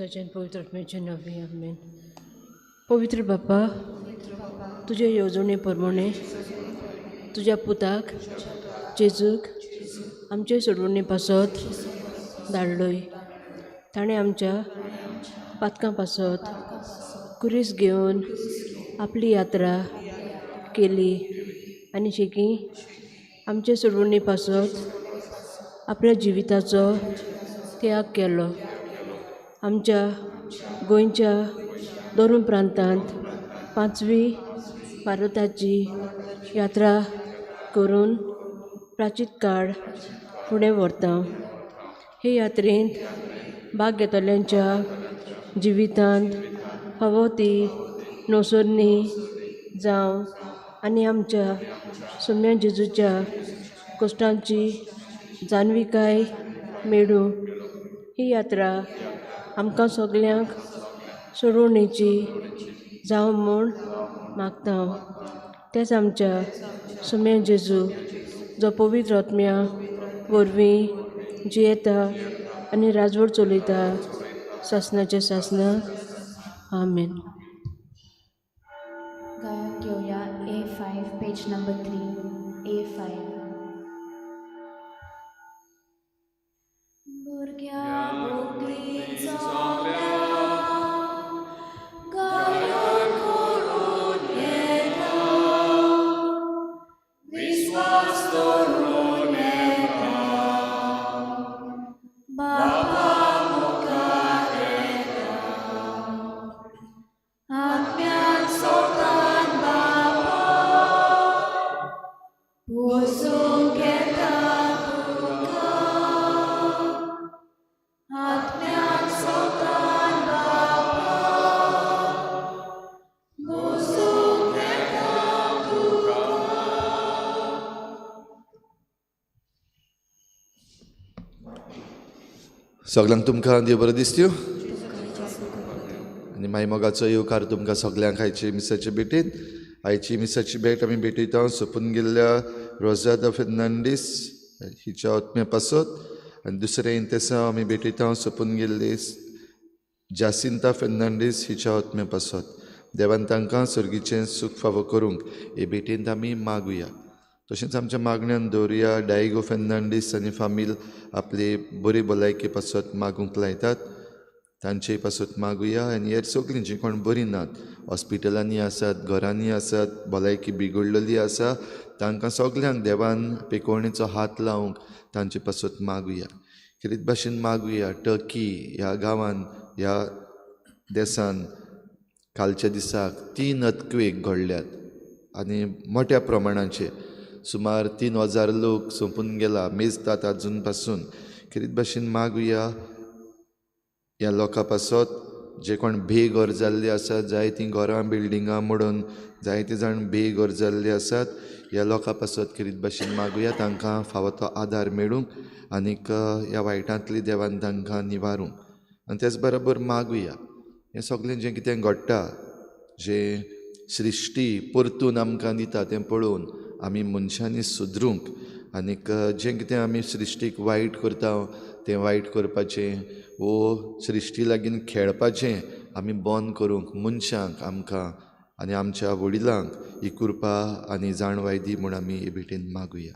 पुताच्या पवित्र आत्म्याच्या नांवान आमेन. पवित्र बापा, तुजे येवजणे प्रमाणे तुज्या पुताक जेजूक आमचे सोडवणे पासत धाडलोय. ताणें आमच्या पातकां पासत कुरीस घेवन आपली यात्रा केली आनी शेकी आमचे सोडवणे पासत आपल्या जिविताचो त्याग केलो. आमच्या गोंयच्या दोन प्रांतांत पांचवी भारताची यात्रा करून प्राचीत काळ फुडें व्हरता. हे यात्रेंत भाग घेतल्यांच्या जिवितांत फावो ती नोसरणी जावं आनी आमच्या सोम्या जेजूच्या कश्टांची जाणविकाय मेळूं. ही यात्रा आमकां सगल्यांक सोडवणेची जावं म्हूण मागता. तेच आमच्या सोम्या जेजू जो पवित्र आत्म्या वरवीं जियेता आनी राजवट चलयता सासनाचें सासना. आमेन. गायन घेवया A5 page number 3 A5. भुरग्या सगळ्यांक तुमकां देव बरें दिसत्यो आनी माय मोगाचो येवकार तुमकां सगल्यांक आयचे मिसाचे भेटीन. आयची मिसाची भेट आमी भेटयता सोंपून गेल्ल्या रोजादा फेर्नांडीस हिच्या आत्म्या पासत आनी दुसरें इंतेसांव आमी भेटयता सोंपून गेल्ली जासिंता फेर्नांडीस हिच्या आत्म्या पासत. देवान तांकां सर्गीचें सूख फावो करूंक हे भेटींत आमी मागुया. तशेंच आमच्या मागण्यान दवरुया डायगो फेर्नांडीस आनी फामील आपली बरी भलायकी पासत मागूंक लायतात तांचे पासत मागुया. आनी हेर सगळीं जीं कोण बरीं नात, हॉस्पिटलांनी आसात, घरांनी आसात, भलायकी बिगडलेली आसा, तांकां सगल्यांक देवान पेकोवणेचो हात लावंक तांचे पासत मागुया. खेरीत भाशेन मागुया टर्की ह्या गांवान ह्या देसान कालच्या दिसाक 3 अर्थक्वेक घडल्यात आनी मोठ्या प्रमाणाचे सुमार 3000 लोक सोंपून गेला मेजतात आजून पासून. खेरीत भाशेन मागुया ह्या लोकां पासत जे कोण बेघर जाल्ले आसात, जायतीं घरां बिल्डिंगां मोडून जायते जाण बेघर जाल्ले आसात, ह्या लोकां पासत खेरीत भाशेन मागुया तांकां फावो तो आदार मेळूंक आनीक ह्या वायटांतली देवान तांकां निवारूंक. आनी तेच बरोबर मागुया हें सगळें जें कितें घडटा, जें सृश्टी परतून आमकां दिता तें पळोवन आमी मनशांनी सुदरूंक आनीक जें कितें आमी सृश्टीक वायट करता तें वायट करपाचें वो सृश्टी लागीं खेळपाचें आमी बंद करूंक मनशांक आमकां आनी आमच्या वडिलांक ही कृपा आनी जाणवाय दी म्हूण आमी हे भेटेन मागुया.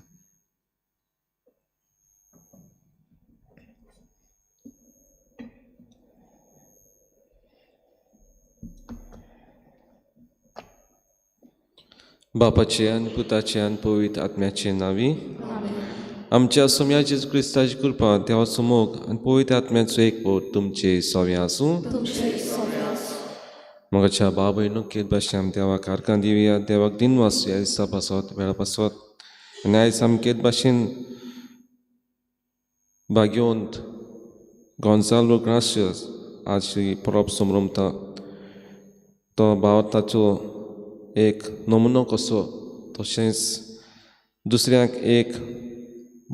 बापाचे आनी पुताचे आनी पवित्र आत्म्याचे नांवी आमच्या सोम्या जेजू क्रिस्ताची कृपा, देवाचो मोग आनी पवित्र आत्म्याचो एकवट तुमचे सव्या आसूं. मोगाच्या भाव भयणींनो, केद भाशेन आमी देवाक आर्गां दिवया, देवाक दिनवास ह्या दिसा पासत, वेळा पासत. आनी आयज आमी केद भाशेन भाग्यवंत गोंजालो ग्रासियस आज ही परब समरमता. तो भाव ताचो एक नमुनो कसो, तशेंच दुसऱ्यांक एक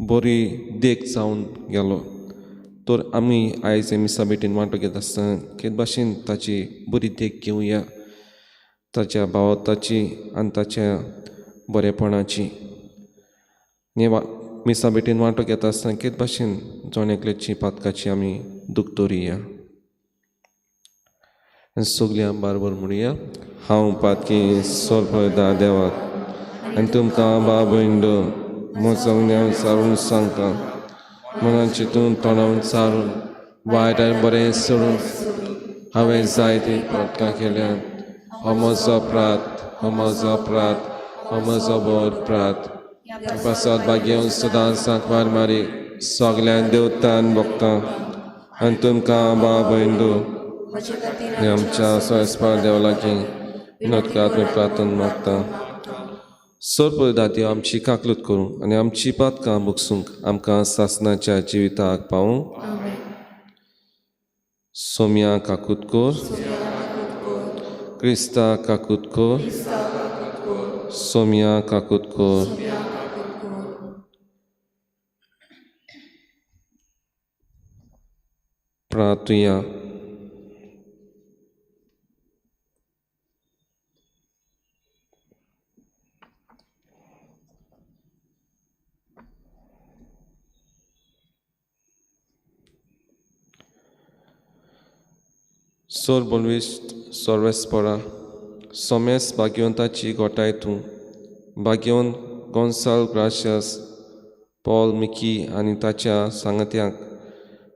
बरी देख जावन गेलो. तर आमी आयज मिसा भेटीन वांटो घेता आसतना केद भाशेन ताची बरी देख घेवया, ताच्या भावार्थाची आनी ताच्या बरेपणाची. मिसा भेटीन वांटो घेता आसतना केद भाशेन जण एकल्याची पातकाची आमी दूख दवरुया. आनी सगळ्यां बारबर म्हणया, हांव पातकी सोरपदा देवाक आनी तुमकां बाबंडो म्हजो सारून सांगता, मनान चिंतून तोंडान सारून वायट आनी बरें सोडून हांवें जायती पातकां केल्यात. हो म्हजो अपराध, हो म्हजो अपराध, हो म्हजो व्हड अपराध. पासत भाग्यवंत सदां सांकवार मारी सगळ्यां देवतान भोगता आनी तुमकां बाबंडो आमच्या सोयस्पार देवा लागीं विनोद प्रार्थना मागता. सोरपदा देव आमची काकलूत करूं आनी आमची पातकां भोगसूंक आमकां सासणाच्या जिविताक पावूं. सोम्या काकूत कोर, क्रिस्ता काकूत कोर, सोम्या काकूत कोर. प्रार्थुया. सोर बोलविश्ट सोर्वेस्परा सोमेस भाग्यवंताची गोठाय तूं भाग्यवंत गोन्साल ग्राशियस पॉल मिकी आनी ताच्या सांगत्यांक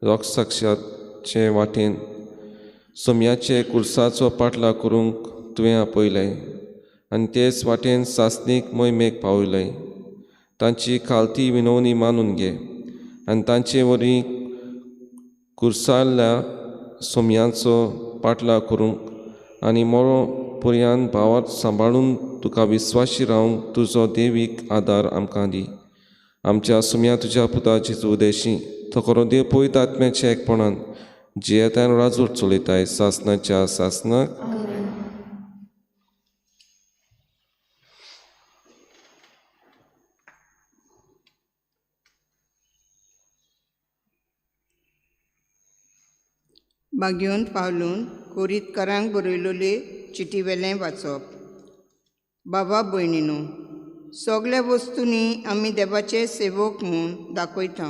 रोगसाक्षाचे वाटेन सोम्याचे कुर्साचो पाटला करूंक तुवें आपयलें आनी तेच वाटेन सासणीक मोहिमेक पावयलें. तांची खालती विनवणी मानून घे आनी तांचे वरवीं कुर्साल्या सोम्यांचो पाटला करूंक आनी मोरो पर्यान भावात सांबाळून तुका विस्वाशी रावंक तुजो देवीक आदार आमकां दी. आमच्या सोम्या तुज्या पुताची उदेशी तो खरो देव पवित्र आत्म्याच्या एकपणान जियेतान राजूर चलयताय सासणाच्या सासणाक. बागेवन पावलून कोरीतकारांक बरयलेले चिटीवेलें वाचप. बाबा भयणीनो, सगल्या वस्तूंनी आमी देवाचे सेवक म्हूण दाखयता.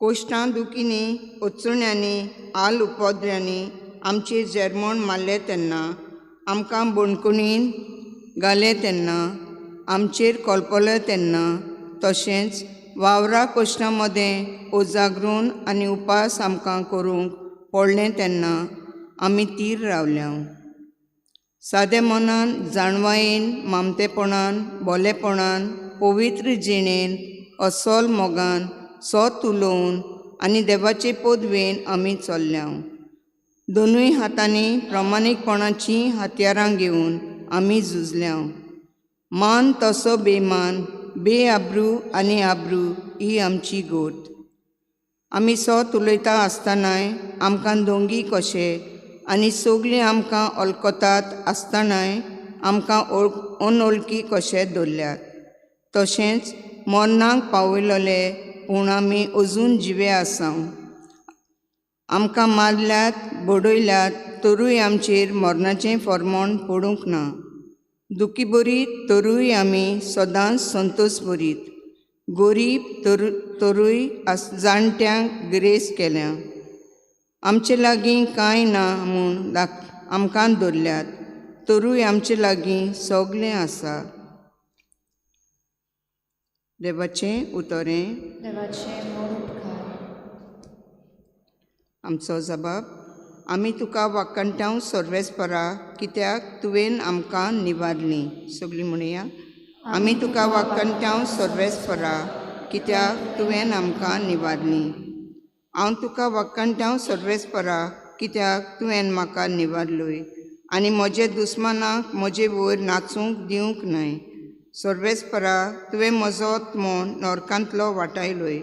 कोश्टां दुखींनी, अडचण्यांनी, आल उपद्र्यांनी आमचेर जेरमण मारलें तेन्ना, आमकां बणकणीन घालें तेन्ना, आमचेर कोलपलें तेन्ना, तशेंच वावरा कोश्टां मदें उजागरून आनी उपास आमकां करूंक पडलें तेन्ना आमी तीर रावल्या. सादे मनान, जाणवायेन, मामतेपणान, बोलेपणान, पवित्र जिणेन, अस्सल मोगान, सत उलोवन आनी देवाचे पदवेन आमी चल्ल्या. दोनूय हातांनी प्रामाणीकपणाचीं हत्यारां घेवन आमी झुजल्या. मान तसो बेमान, बेआब्रू आनी आब्रू ही आमची गोत. आमी सत उलयता आसतनाय आमकां दोंगी कशे आनी सगळीं आमकां वळखतात आसतनाय आमकां अनवळखी कशे दवरल्यात. तशेंच मरणाक पावयलेले पूण आमी अजून जिवे आसा. आमकां मारल्यात, बडयल्यात तरूय आमचेर मरणाचें फर्मण पडूंक ना. दुखी बरीत तरूय आमी सदांच संतोश बरीत. गरीब तरूय जाणट्यांक गिरेस्त केल्या. आमचे लागीं कांय ना म्हूण आमकां दवरल्यात तरूय आमचे लागीं सगळें आसा. देवाचें उतरें. आमचो जबाब. आमी तुका वाकणटाव सर्वेस्परा, कित्याक तुवें आमकां निवारलीं. सगळीं म्हणया, आमी तुका वाकणटाव सर्वेस्परा, कित्याक तुवें आमकां निवारलीं. हांव तुका वाकणटाव सर्वेस्परा, कित्याक तुवें म्हाका निवारलोय आनी म्हजे दुस्मानाक म्हजे वयर नाचूंक दिवंक न्हय. सर्वेस्परा, तुवें म्हजो आत्मो नरकांतलो वाटायलोय.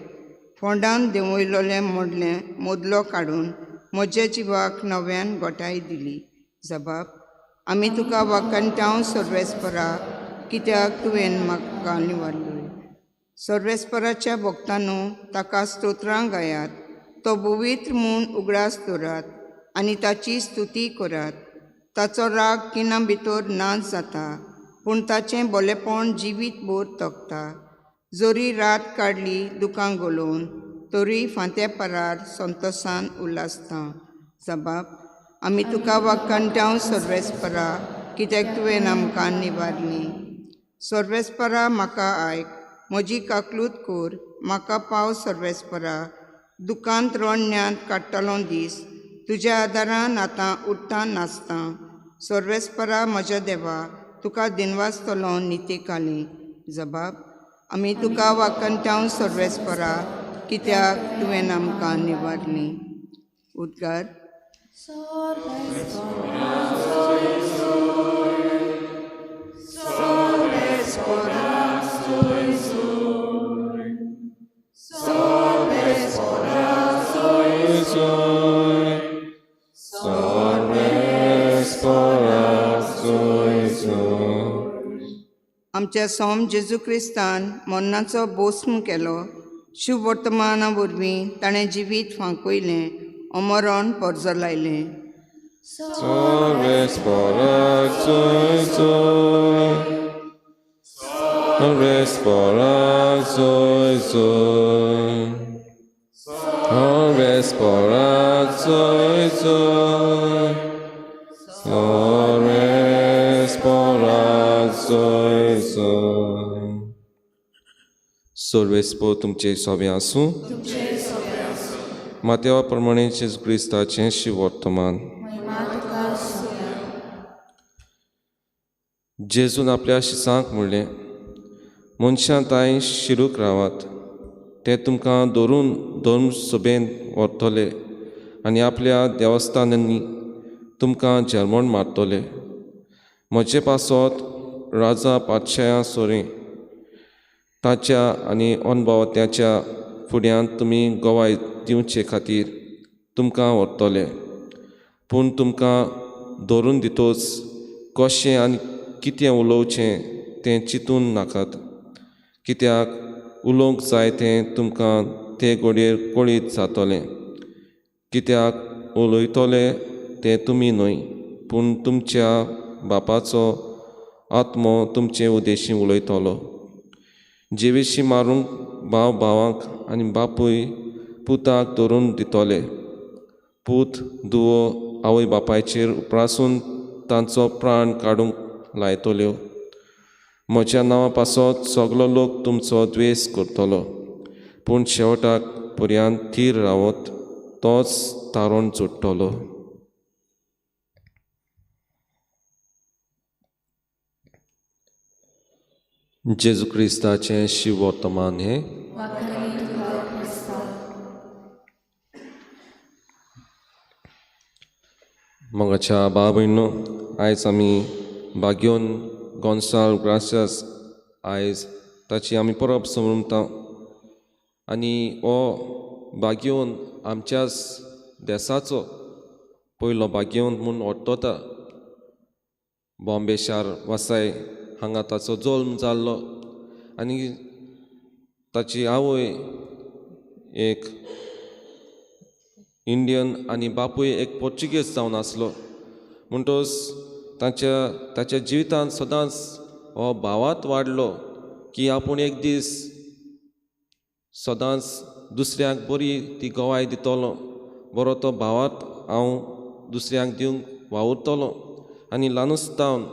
फोंडान देंवयलोलें मोडलें मोदलो काडून म्हज्या जिवाक नव्यान गोठाय दिली. जबाब. आमी तुका वाकणटाव सर्वेस्परा, कित्याक तुवें म्हाका निवारलोय. सर्वेस्पराच्या भक्तांनो, ताका स्तोत्रां गायात. तो पवित्र म्हूण उगडास दवरात आनी ताची स्तुती करात. ताचो राग किना भितर नाच जाता, पूण ताचें बोलेपण जिवीत भर तगता. जरी रात काडली दुकां घोलोवन, तरी फांत्या पारार संतोसान उल्हासता. जबाब. आमी तुका वाखाणटांव सर्वेस्परा कित्याक तुवें आमकां निवारली. सर्वेस्परा म्हाका आयक, म्हजी काकलूत कोर, म्हाका पाव सर्वेस्परा. दुकांत रोडण्यांत काडटलो दीस, तुज्या आदारान आतां उठ्ठा नाचता. सर्वेस्परा म्हज्या देवा, तुका दिनवासतलो नितेकाली. जबाब आमी तुका वाखाणटांव सर्वेस्परा कित्याक तुवें आमकां निवारली. उद्गार. आमच्या सोम जेजू क्रिस्तान मरणाचो बोस्म केलो. शुभवर्तमाना वरवीं ताणें जिवीत फांकयलें, अमरण परजलायलें. सर्वेस्पर तुमचे सोबे आसूं. मातेवा प्रमाणे जेजू क्रिस्ताचें शिवर्तमान. जेजून आपल्या शिसांक म्हणलें, मनशां तांय शिरूक रावात, ते तुमकां धरून धर्म सभेंत व्हरतले आनी आपल्या देवस्थानांनी तुमकां झेलमण मारतले. म्हजे पासत राजा पातशाया सोरी ताच्या आनी अनभवत्याच्या फुड्यांत तुमी गवाय दिवचे खातीर तुमकां व्हरतले. पूण तुमकां धरून दितोच कशें आनी कितें उलोवचें तें चिंतून नाकात, कित्याक उलोवंक जाय तें तुमकां ते घडयेर कळीत जातलें. कित्याक उलयतले तें तुमी न्हय, पूण तुमच्या बापाचो आत्मो तुमचे उद्देशी उलयतलो. जेविशीं मारूंक भाव भावांक आनी बापूय पुताक धरून दितले. पूत दुवो आवय बापायचेर उप्रासून तांचो प्राण काडूंक लायतल्यो. म्हज्या नांवा पासत सगलो लोक तुमचो द्वेस करतलो, पूण शेवटाक पर्यंत थीर रावत तोच तारण जोडटलो. जेजू क्रिस्ताचें शिववर्तमान हें. मोगाच्या भाव भयणो, आयज आमी बाग्योन गोन्साल ग्रासियास आयज ताची आमी परब समरता. आनी हो बाग्योन आमच्याच देसाचो पयलो बाग्योन म्हूण वळखता. बॉम्बे शार वासाय हांगा ताचो जल्म जाल्लो आनी ताची आवय एक इंडियन आनी बापूय एक पोर्चुगीज जावन आसलो. म्हणटच ताच्या जिवितांत सदांच हो भावात वाडलो की आपूण एक दीस सदांच दुसऱ्यांक बरी ती गवाय दितलो, बरो तो भावात हांव दुसऱ्यांक दिवंक वावुरतलो. आनी ल्हानूच जावन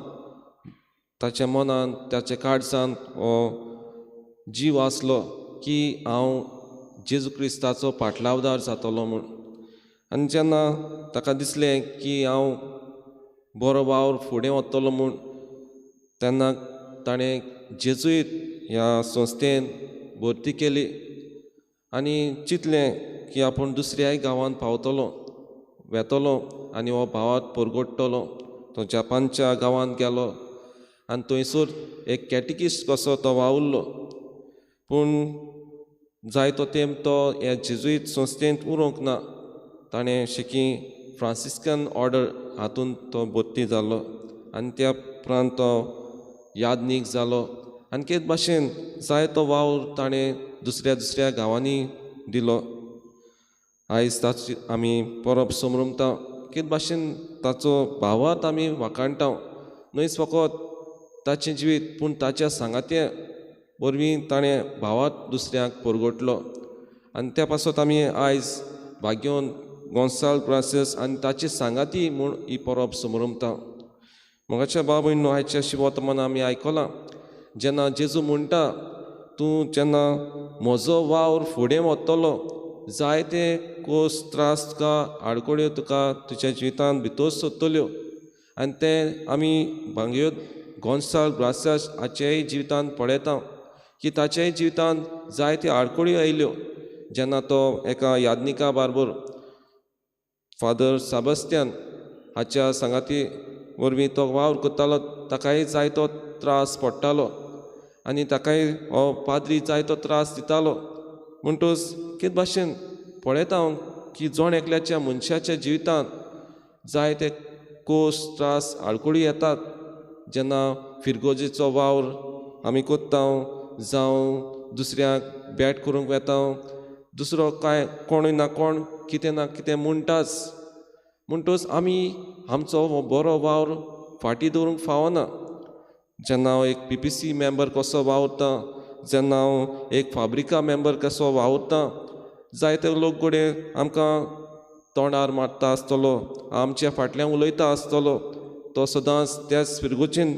ताच्या मनान ताच्या काळजान हो जीव आसलो की हांव जेजू क्रिस्ताचो पाटलावदार जातलो म्हूण. आनी जेन्ना ताका दिसलें की हांव बरो वावर फुडें वतलो म्हूण, तेन्ना ताणें जेजुईत ह्या संस्थेन भरती केली आनी चिंतलें की आपूण दुसऱ्याय गांवांत पावतलो, वेतलो आनी हो भावात परगडटलो. तो जपानच्या गांवांत गेलो आनी थंयसर एक कॅटिकिस्ट कसो तो वावुरलो. पूण जायतो तेंप तो ह्या जेजुईत संस्थेंत उरोंक ना. ताणें शेकी फ्रांसिस्कन ऑर्डर हातूंत तो भरती जालो आनी त्या उपरांत तो यादनीक जालो. आनी केच भाशेन जायतो वावर ताणें दुसऱ्या दुसऱ्या गांवांनी दिलो. आयज ताची आमी परब समरमता. केच भाशेन ताचो भावात आमी वाखाणटा, न्हयच फकत ताचें जिवीत पूण ताच्या सांगात्या वरवीं ताणें भावात दुसऱ्यांक परगटलो. आनी त्या पासत आमी आयज भाग्योन गोंसाल ग्रासियस आनी ताची सांगाती म्हूण ही परब समरमता. मोगाच्या बाबून आयच्या शिवोतमान आमी आयकलां जेन्ना जेजू म्हणटा तूं जेन्ना म्हजो वावर फुडें वतलो जायते कोस त्रास तुका आडखळ्यो तुका तुज्या जिवितांत भितर सोदतल्यो आनी तें आमी भांगयो गोंसाल ग्रासियस हाचेय जिवितांत पळयता की ताच्याय जिवितांत जायत्यो आडखळ्यो आयल्यो जेन्ना तो एका याज्ञिका बारबर फादर सेबास्तियान हाच्या सांगाती वरवीं तो वावर करतालो ताकाय जायतो त्रास पडटालो आनी ताकाय हो पाद्री जायतो त्रास दितालो. म्हणटच कितें भाशेन पळयता हांव की जण एकल्याच्या मनशाच्या जिवितांत जायते कोस त्रास आडखळी येतात जेन्ना फिरगोजेचो वावर आमी करता जावं दुसऱ्यांक भेट करूंक वेता दुसरो कांय कोणूय ना कोण कितें ना कितें म्हणटाच. म्हणटच आमी आमचो हो बरो वावर फाटीं दवरूंक फावना. जेन्ना हांव एक PPC member कसो वावुरता जेन्ना हांव एक फाब्रिका मेंबर कसो वावुरता जायते लोक घडये आमकां तोंडार मारता आसतलो आमच्या फाटल्यान उलयता आसतलो तो सदांच त्याच फिरगोचेन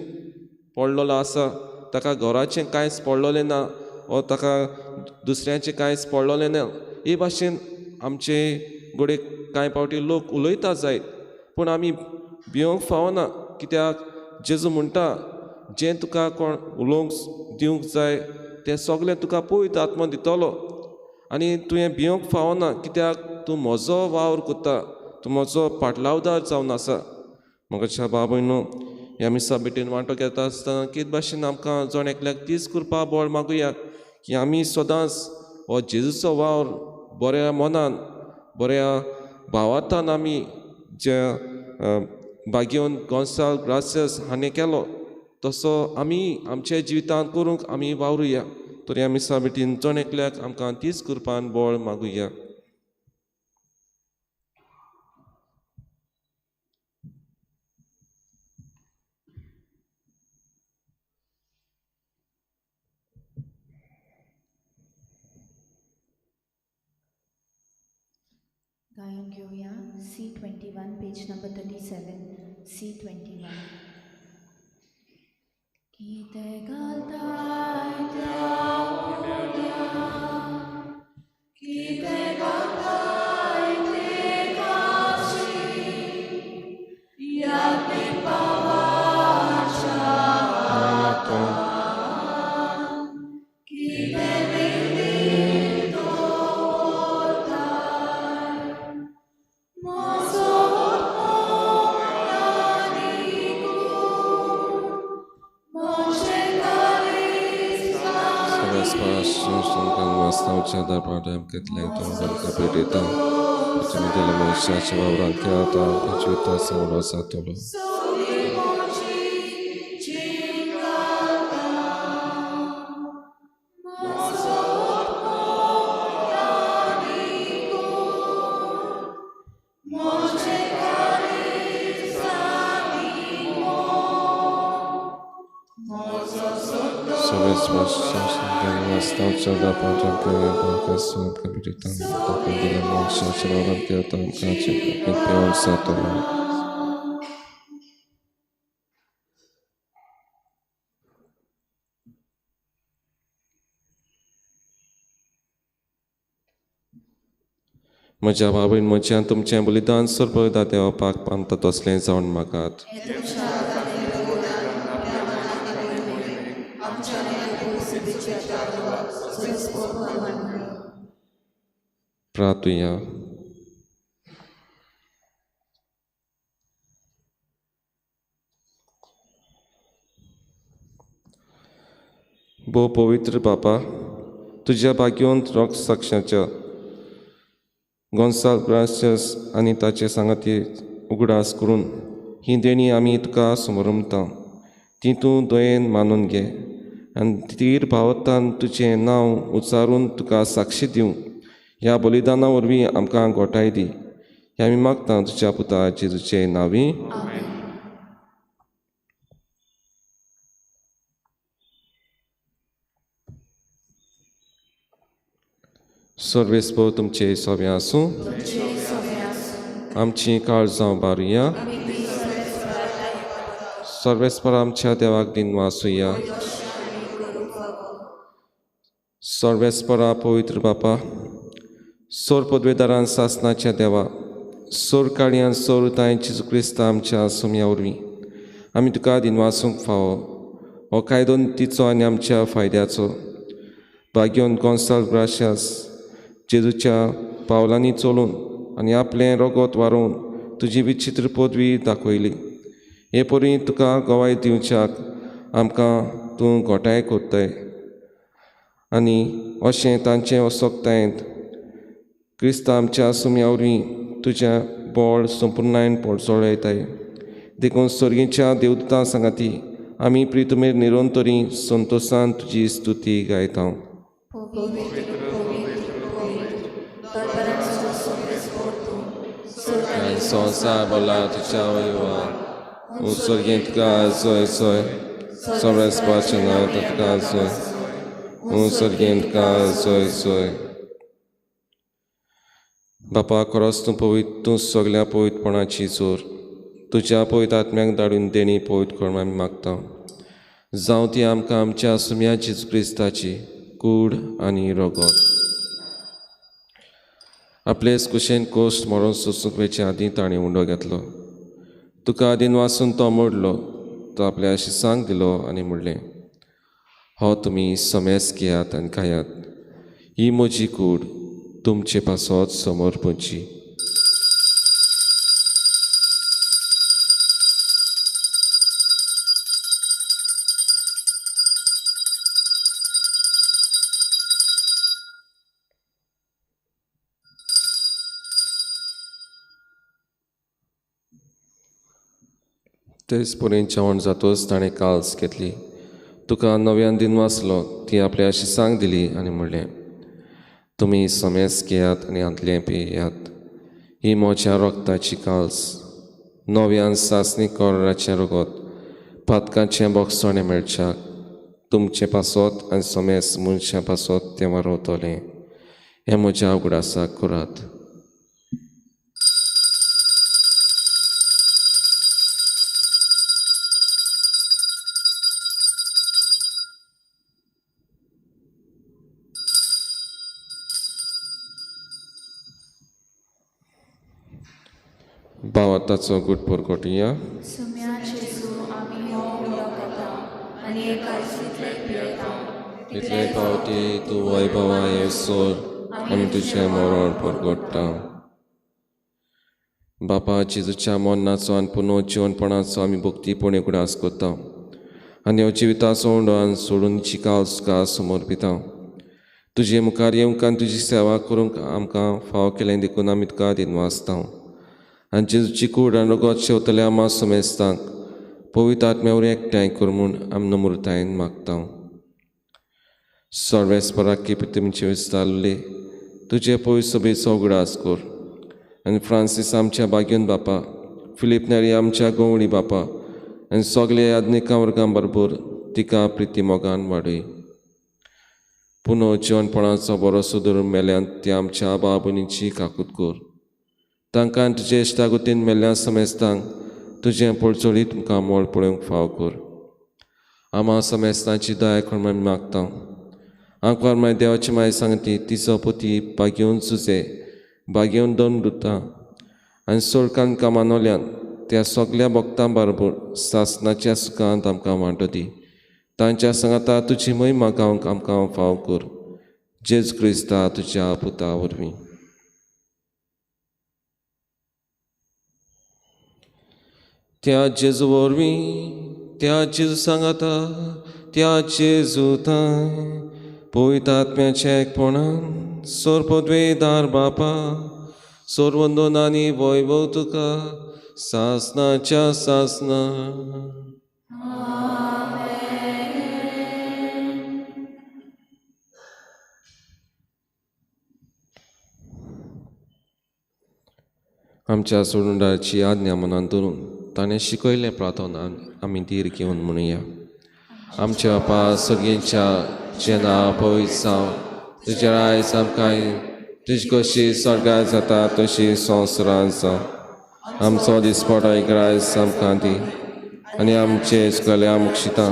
पडलेलो आसा ताका घराचें कांयच पडलेलें ना वो ताका दुसऱ्यांचें कांयच पडलेलें ना. हे भाशेन आमचे घडये कांय फावटी लोक उलयता जायत पूण आमी भिवंक फावना कित्याक जेजू म्हणटा जें तुका कोण उलोवंक दिवंक जाय तें सगळें तुका पवित्र आत्मा दितलो आनी तुवें भिवंक फावना कित्याक तूं म्हजो वावर करता तूं म्हजो पाटलावदार जावन आसा. म्हज्या बाबूय न्हू ह्या मिसा भेटेन वांटो घेता आसतना कितें भाशेन आमकां जण एकल्याक तीच कृपा बळ मागुया की आमी सदांच हो जेजूचो वावर बऱ्या मनान बऱ्या भावार्थान आमी जे बागेवन गोंसाल ग्रासियस हाणें केलो तसो आमी आमच्या जिवितांत करूंक आमी वावरुया. तर ह्या मिसा भेटीन जण एकल्याक आमकां तीच कृपान बळ मागुया. गायन घेऊया C21 page number 37 C21. कितें घालताय त्या उड्याक कितें घालताय ते काशी यादीक पावाच्या हातान कितें मेळ्ळी दवरताय म्हजो आत्मो आनी गूण म्हजें काळीज म्हज्या बाबून म्हज्यान तुमचें बलिदान सर्व देवपाक पांता तसलें जावन मागात. प्रार्थुया. भोव पवित्र बापा तुज्या भाग्यवंत रोग साक्षाच्या गोंसाल ग्रासियस आनी ताचे सांगाती उगडास करून ही देणी आमी तुका समरमता ती तूं दयेन मानून घे आनी तीर भावतान तुजें नांव उच्चारून तुका साक्षी दिवं ह्या बलिदाना वरवीं आमकां गोठाय दी. हें आमी मागता तुज्या पुता जेजूचे नांवी. सर्वेस्पर तुमचे सोबे आसूं. आमची काळजां बारुया. सर्वेस्पर आमच्या देवाक दिनवासुया. सर्वेस्परा पवित्र बापा, सोर पदवेदारान सासनाच्या देवा, सोर काळयान सोर तांय जेजू क्रिस्ता आमच्या सोम्या वरवीं आमी तुका दिनवासूंक फावो. हो कायदो तिचो आनी आमच्या फायद्याचो. भाग्योन गोंसाल ग्राशियास जेजूच्या पावलांनी चलून आनी आपलें रगत वारोवन तुजी विचित्र पदवी दाखयली. हे परी तुका गवाय दिवच्याक आमकां तूं घोटाय कोत्ताय आनी अशें तांचे असक्तायेंत क्रिस्ता आमच्या सुम्या वरवीं तुज्या बळ संपुर्णायन पोळचोळयताय. देखून सर्गीच्या देवदूतां सांगाती आमी प्रितुमेर निरंतरी संतोसान तुजी स्तुती गायता. संवसार बोला तुज्या वयवान सर्गींत तुका जोय जोय, सर्वेस्पराचें नांव तुका जोय, सर्गींत तुका जोय जोय. बापा, खरोच तूं पवित्र, तूं सगल्या पवित्रपणाची जोर. तुज्या पवित्र आत्म्याक धाडून देणी पवित्र करून आमी मागता. जावं ती आमकां आमच्या सुम्या जेजू क्रिस्ताची कूड आनी रगत. आपले कुशेन कोश्ट मरोन सोसूंक वेचे आदीं ताणें उंडो घेतलो. तुका आदीन वासून तो मोडलो, तो आपल्या शिसांक दिलो आनी म्हणलें, हो तुमी समेस घेयात आनी खायात, ही म्हजी कूड तुमचे पासत समोर पडची. तेच परेन जेवण जातच ताणें काल्स घेतली, तुका नव्यान दिनवासलो, ती आपल्या शिसांक दिली आनी म्हणलें, तुमी समेस घेयात आनी हांतलें पियात, ही म्हज्या रगताची काल्स, नव्यान सासणी कोराचें रगत, पातकाचें बोगसणें मेळच्याक तुमचें पासत आनी समेस मनशां पासत तें वारवतलें. हें म्हज्या उगडासाक करात. भावार्थाचो गूट परगटुया. सुम्या जेजू, आमी हो उंडो घेता आनी हे काळजींतले पियेता. तितले फावटी तूं वैभवा येसर आमी तुजें मरण परगट्टा. बापा, जेजूच्या मरणाचो आनी पुनः जिवनपणाचो आमी भक्तीपणी उगडास करता आनी हो जिविताचो उंडो आनी सोडून चिकाल तुका समर्पिता. तुजे मुखार येवंक आनी तुजी सेवा करूंक आमकां फावो केलें देखून आमी तुका दिनवासता. आनी जेजूची कूड आनी रगत शेवतल्या आमा समेस्तांक पवित्र आत्म्या वरवीं एकठांय कर म्हूण आमी नम्रतायेन मागता. सर्वेस्पराक तुमचे विस्तारले तुजे पवित्र सभेचो उगडास कर आनी फ्रांसीस आमच्या बाग्योन बापा, फिलीप नेरी आमच्या गवळी बापा आनी सगळे याज्ञिकां वर्गां बरोबर तिका प्रिती मोगान वाडय. पुनः जिवनपणाचो बरो धरून मेल्यान ती आमच्या बाबुनीची काकूत कर. तांकां तुजे इश्टागतीन मेल्ल्या समेस्तांक तुजें पळचोळीत तुमकां मोल पळोवंक फाव कर. आमा समेस्तांची दया करून आमी मागता. आंकवार माय देवाची माय सांगती तिचो पती बागेवन सुजे बागेवन दोन दुता आनी सोळकान कामानोल्यान त्या सगल्या भक्तां बरोबर सासनाच्या सुखांत आमकां वांटो दी. तांच्या सांगाता तुजी महिमा गावंक आमकां फाव कर. जेजू क्रिस्ता तुज्या पुता वरवीं. त्या जेजू वरवीं, त्या जेजू सांगाता, त्या जेजू थांय पवित्र आत्म्याच्या एकपणान सोरपदवेदार बापा, सोरवंदन आनी वैभव तुका सासनाच्या सासना. आमच्या सोडूंडाची आज्ञा मनान धरून ताणें शिकयलें प्रार्थना आमी धीर घेवन म्हणुया. आमच्या बापा सगळ्यांच्या जें नांव पवित्र जावं, तुजें रायज आमकां, तुजी कशी स्वर्गार जाता तशी संवसारांत जावं. आमचो दिसपटो ग्रायस आमकां दी आनी आमचे सगळे आमक्षिता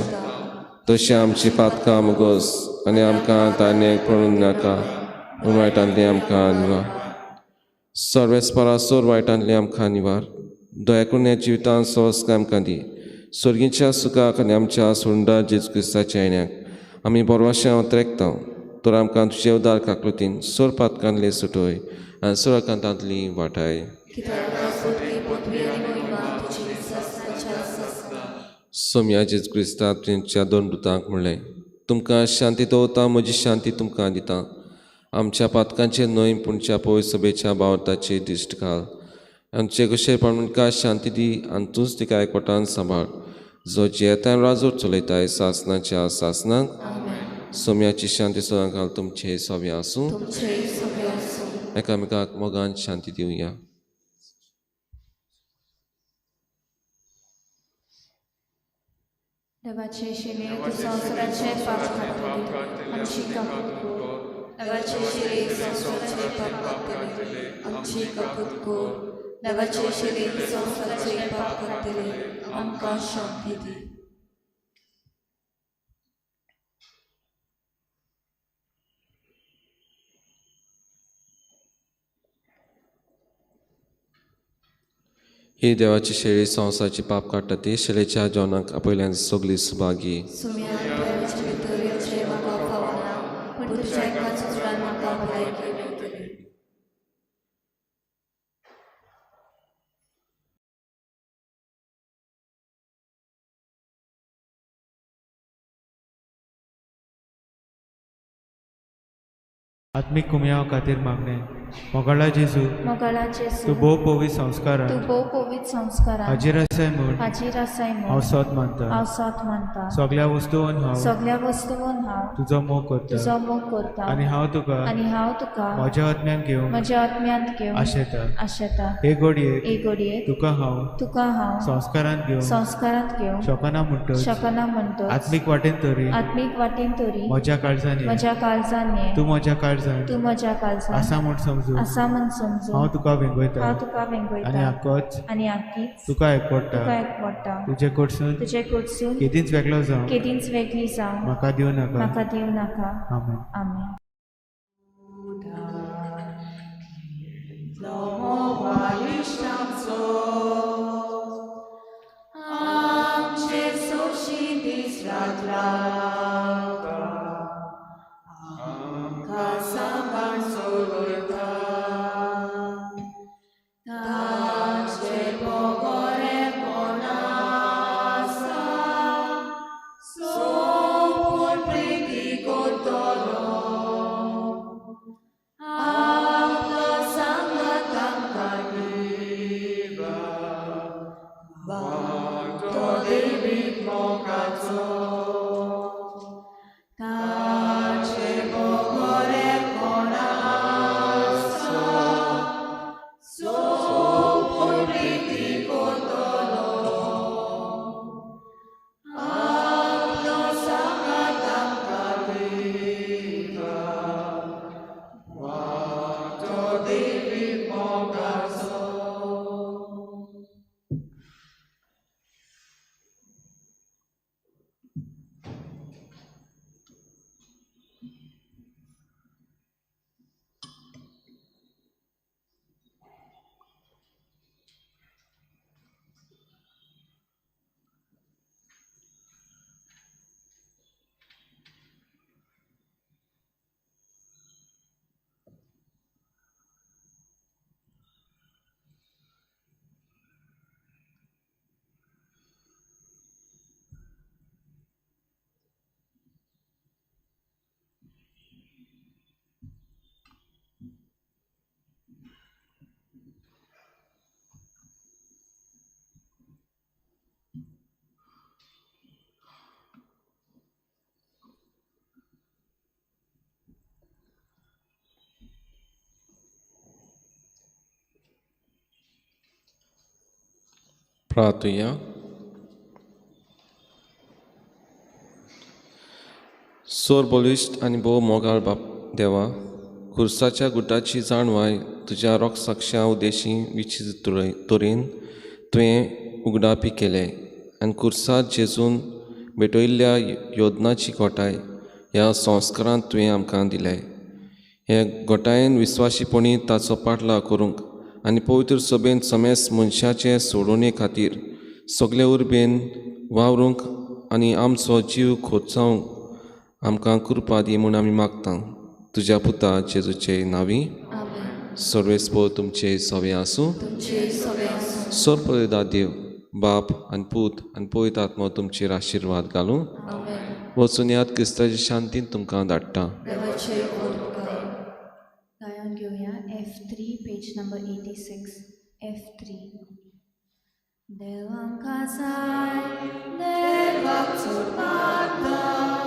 तशें आमची पातकां मुगोस आनी आमकां ताणें पडून नाका पूण वायटांतली आमकां निवार. सर्वेस्परा सोर वायटांतली आमकां निवार. दया करून ह्या जिवितांत सोस आमकां दी. स्वर्गीच्या सुखाक आनी आमच्या सुंदर जेजू क्रिस्ताच्या येण्याक आमी बरवाशें हांव त्रेकता तर आमकां तुजे उदार काकलुतीन सोर पातकांतली सुटय आनी सोरकांतांतली वाटाय. सोम्या जेजू क्रिस्ता तुमच्या दोन दुतांक म्हणलें, तुमकां शांती दवरता, म्हजी शांती तुमकां दिता. आमच्या पातकांचेर न्हय पूण पवित्र सभेच्या भावार्थाची दिश्ट घाल. आमचे कशें प्रमाण शांती दी आनी तूंच तिका एकवटान सांबाळ, जो जियेता राजो चलयताय सासनाच्या सासनाक. सोम्याची शांती सदां घाल तुमचे सोबे आसूं. एकामेकाक मोगान शांती दिवया. देवाचे शिले तूं संवसाराचे पाप काडटले आमची काकूत कर. देवाचे शिले संवसाराचे पाप काडटले आमची काकूत कर. देवाचे शिले संवसाराचे पाप काडटले आमकां शांती दी. ही देवाची शेळी संवसाराची पाप काडटा ती शेळेच्या जेवणाक आपयल्यान सगळी सुभागी. आत्मीक कुमयाव खातीर मागणें. मोगाळा जेजू, मोगाळा जेजू, तूं भोव पवित्र संस्कारान, तूं भोव पवित्र संस्कारान हाजीर आसाय म्हूण, हाजीर आसाय म्हूण हांव सोद मानता, हांव सोद मानता. सगळ्या वस्तून हांव, सगळ्या वस्तून हांव तुजो मोग करता, तुजो मोग करता. आनी हांव तुका, आनी हांव तुका म्हज्या आत्म्यान घेवन, म्हज्या आत्म्यांत घेवन आशेता, आशेता. हे घडयेक, हे घडयेक तुका हांव, तुका हांव संस्कारांत घेवन, संस्कारांत घेवन शकना म्हणटच, शकना म्हणटच, आत्मीक वाटेन तरी, आत्मीक वाटेन तरी म्हज्या काळजान, म्हज्या काळजान, तूं म्हज्या काळजान, तूं म्हज्या काळजान आसा म्हूण समजून, आसा म्हूण समजून हांव तुका वेंगयता, हांव तुका वेंगयता. आनी आकोच, आनी आकीच तुका एकवडटा, तुका एकवडटा. तुजे कडसून, तुजे कडसून केदींच वेगळो जावं, केदींच वेगळी जावं म्हाका दिवं नाका, म्हाका दिवं नाका. आमेन. आमेन. प्रार्थुया. सोर बळिश्ट आनी भोव मोगाळ बाप देवा, खुर्साच्या गुटाची जाणवाय तुज्या रोगसाक्षा उदेशी विचित्र तरेन तुवें उगडापी केलें आनी खुर्सार जेजून भेटयल्ल्या योदनाची घोटाय ह्या संस्कारांत तुवें आमकां दिले. हे घोटायेन विस्वाशीपणी ताचो पाटलाव करूंक आनी पवित्र सभेन समेस्त मनशाचे सोडोवणे खातीर सगळे उर्बेन वावरूंक आनी आमचो जीव खोचावंक आमकां कृपा दी म्हूण आमी मागता तुज्या पुता जेजूचे नांवी. आमेन. सर्वेस्पोर तुमचे सवे आसूं. तुमचे सवे आसूं. सर्वदा देव बाप आनी पूत आनी पवित्र आत्मो तुमचेर आशिर्वाद घालूं. आमेन. वचून याद क्रिस्ताची शांतीन तुमकां धाडटा. देवाचे उपकार. गायन घेवया F3, page number 86, F3. देवांका जाय देवाक चड मागता.